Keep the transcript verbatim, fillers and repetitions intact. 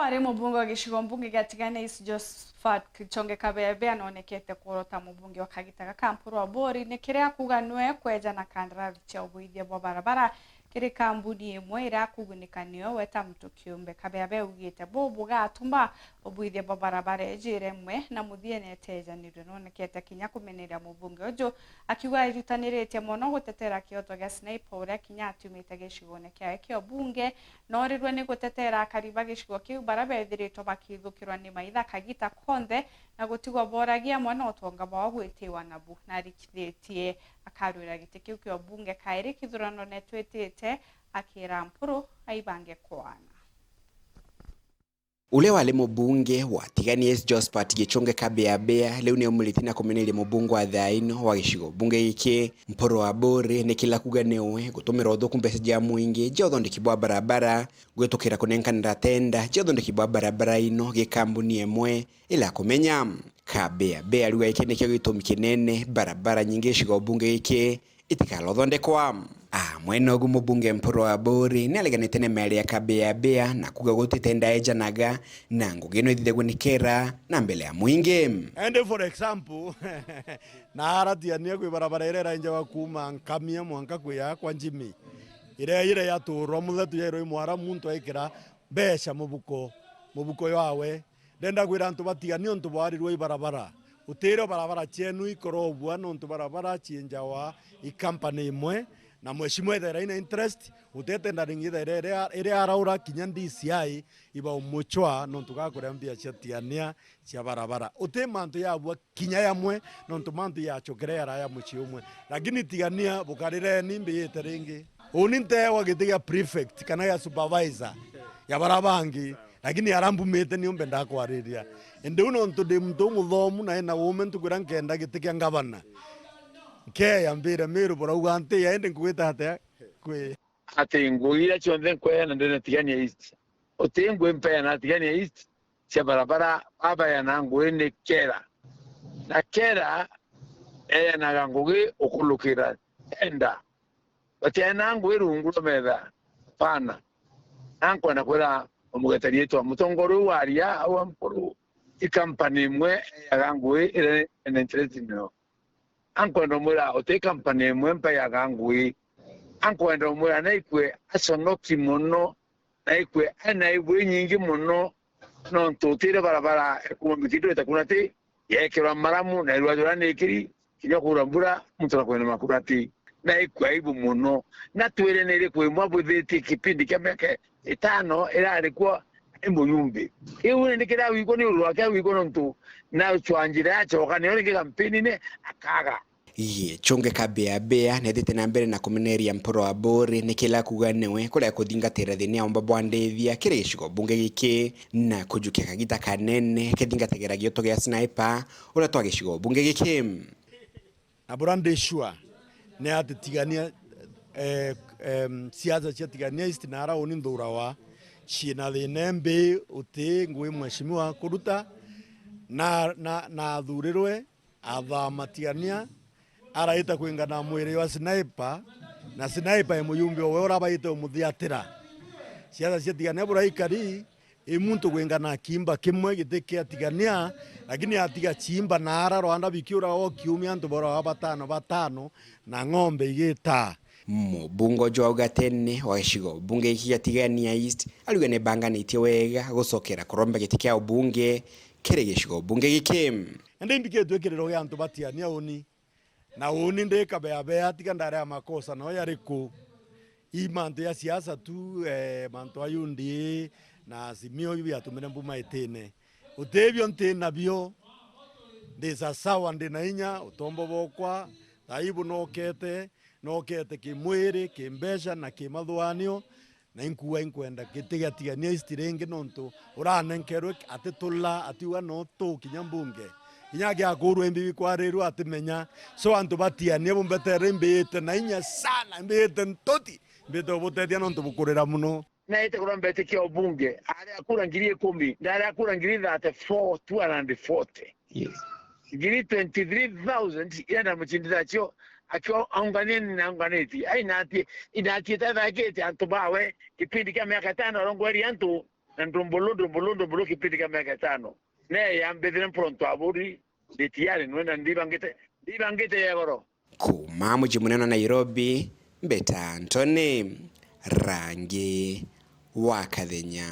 Ari mubunge wa gicigo mbunge gia Tigania East, Josephat Gichunge Kabeabea, nonekete kworota mubunge wa kagita gaka Mpuru Aburi ni kiria akuga nwe kweja na kandarathi cia ubuithia bwa barabara kiri kambuni imwe iria akugunika nio we ta muntu kiumbe. Kabeabea augite buu bugatuma ubuithia bwa barabara ijire imwe na muthiene itejanirwe. Nonekete kinya kumeneria mubunge uju akiuga erutaniritie mono gutetera kioto gia Sniper uria kinya atiumite gicigone kiawe kia ubunge, noorirwe ni gutetera akari ba gicigo kiu baria beethiritwe bakithukirwa ni maitha kagita konthe na gutigwa booragia amwe na utonga bwao gwitiwa nabu. Narikithitie akarwira giti kiu kia ubunge kairi kithurano netwitite, akira Mpuru aibange kwana. Uria wari mubunge wa Tigania East Josephat Gichunge Kabeabea riu ni aumiritie na kumeneria mubunge wa thaa ino wa gicigo bunge giki Mpuru Aburi ni kila kuga niwe gutumira uthuku mbeca cia mwingi cia uthondeki bwa barabara gwitukira kunenkanira tenda cia uthondeki bwa barabara ino gi kambuni imwe ila kumenya. Kabeabea ariuga giki nikio gitumi kinene barabara nyingi gicigo bunge giki itikalothondekwa. Amwe nogu mubunge Mpuru Aburi ni areganite na miario ya Kabeabea na kuga guti tenda ejanaga na ngugi ino ithithagua ni kera na mbele ya mwingi. Ende for example, na ara Tigania kwi barabara iria irainjawa kuuma Nkamia mwanka kwi ya kwa Njimi, iria iria yaturwa muthetu yairwa i mwara muntu aikira mbeca mubuko, mubuko yawe. Ndenda kwira antu ba Tigania untu bwarirwe i barabara. Utirio barabara cienu ikorobua nontu barabara cienjawa i company imwe, na mheshimiwa ethaira ina interest, utetenda ringi ethaira iria, iria araura kinya D C I ibaumuchwa nontu gakuria mbia cia Tigania cia barabara. Uti mantu yabua kinya yamwe nontu mantu yachokere yaraya mucii umwe. Lakini Tigania bukarireni mbiyite ringi. Uni ntewa giti gia prefect kana gia supervisor ya bara bangi, lakini ara mbumite niumbe ndakwariria. Indi u nontu ndi muntu umuthomu na ina uume ntuku iria nkenda giti kia ngavana, nkeya mbire Miru burauga ntiya, indi nkugwita atia kwi ati ngugi iria cionthe nkweana ndene Tigania East. Uti ngugi mpeana Tigania East cia barabara, babeana ngugi ni kera. Na kera eanaga ngugi ukulukira tenda. Batiana ngugi rungu rwa metha. Hapana. Na nkwenda kwira umugeta riitwa mutongoria uu waria au a Mpuru, i company imwe eaga ngugi iria ina interest nio. Ankwenda umwira uti company imwe mpeaga ngugi. Ankwenda umwira naikwe aconoki mono, naikwe ena aibu inyingi mono, nontu utire barabara ekuma mikindo itakuna ti yeekirwa maramu na irwajura nikiri kinya kuura mbura muntu na kwenda makurati. Naikwe aibu mono. Na twire ni iriku imwe abwithitie kipindi kia miaka itano irari kuo i muyumbi. Iu ni kira wiko ni uru wake wiko nontu na chwa njira yachoka niyo ringi kampeni-ini akaga. Gichunge Kabeabea neethite na mbere na kumeneria Mpuru Aburi ni kila kuga niwe kuria kuthingatira thiina ya umba bwa ndithia kiri gicigo bunge giki na kujukia kagita kanene kithingatagira gioto gia Sniper uria twa gicigo bunge giki. Na bura ndi sure ni ati Tigania, eh, em, siasa cia Tigania East na ara uni nthurawa ciina thiina imbi uti ngugi mheshimiwa kuruta na, na, na athurirwe athama Tigania araita kwingana mwiri wa Sniper, na Sniper e muyumbi owe ura baite umuthiatira. Siasa cia Tigania bura ikari i muntu kwingana kiimba kimwe giti kia Tigania, lakini atiga chiimba na ara rwanda bikiura o kiumia antu borwa batano batano na ng'ombe igita. Mubunge uju wa ugatene wa gicigo bunge giki gia Tigania East ariuga ni banganitie wega gucokera kuromba giti kia ubunge kiri gicigo bunge giki. Indi mbikitwe kiriro gia antu ba Tigania uni. Na uni ndi Kabeabea, tiga ndari a makosa no yariku? I mantu ya siasa tu, eh, mantu a U D A na Azimio iu biatumire mbuma itine. Utibio nti nabio, ndi sasawa, ndi na inya, utombo bwokwa, thaibu nokete, nokete kimwiri, kimbeca na kimathuganio, Na inkuuga inkwenda giti gia Tigania East ringi, nontu uranenkerwe atitula, atiuga no tu kinya mbunge. Kinya agiakurwa imbi bikwarirwe atimenya. So antu ba Tigania bumbetere imbiite na inya sana, imbiite ntuti, imbiite ubutethia nontu bukurira mono. Naite kurwa mbetikia ubunge, ari akura ngiri ikumi, ndari akura ngiri thirty-four, two hundred forty. Yes. Ngiri twenty-three thousand iria ndamucindithacio akiwa aunganie ni naunganitie. Ai, inatie, inatie tathakite antu bawe kipindi kia miaka itano arongweria antu Na ndumbulu, ndumbulu, ndumbulu kipindi kia miaka itano. Ne yambithire mpronto aburi, ndi tayari nwenda ndibangite, ndibangite ya igoro. Kuuma muji munene wa Nairobi, mbeta Anthony Rangi wa Kathenya.